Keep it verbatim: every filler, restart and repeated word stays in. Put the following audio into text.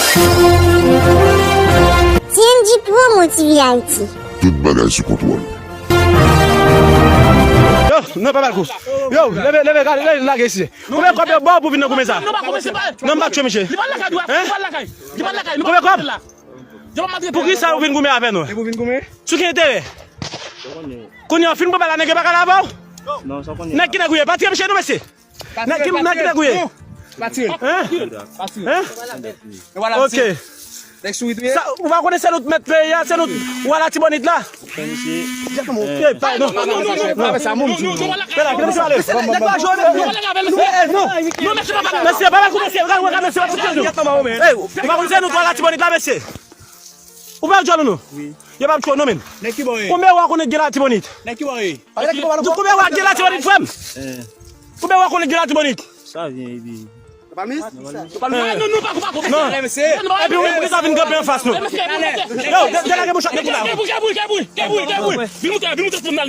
T N G Promo T V Haïti. Tout bagay sou kontwòl. Yo, non, pa ba l kou. Yo, leve, leve, gade, lage, lage isi. Konbyen kòb yo ba w pou vin nan goumen sa? Non, m pa tchwe misye. Hein? Konbyen kòb? Poukisa ou vin goumen avè nou? Sou ki enterè? Kounye a, w fin pran bal la, nèg yo pa ka lave w? Nèg ki nèg ou ye? Pa tire misye non, mesye. Nèg ki, nèg ki nèg ou ye? Hein? Hein? Ok. Sa, ou pa konnen se nou t mèt peyi a, se nou t wa Latibonit la? Ey, pa, non. Fè la, kite misye ale. Mesye, pa ba l kou, mesye, gade, gade, mesye, pa tchwe nou. Ey, ou pa konn se nou t wa Latibonit la, mesye? Ou pa djòl ou non? Yo p ap tchwe w non, men. Konbyen wa konnen gen Latibonit? Konbyen wa gen Latibonit, frè m? Konbyen wa konnen gen Latibonit? Sa vyen epi. Non, non, non, pa koupe, pa koupe. Non. Epi ou menm, poukisa w vin kanpe anfas nou? Yo, de, delage bouch la, de kou la. Vin moute, vin moute pou n al.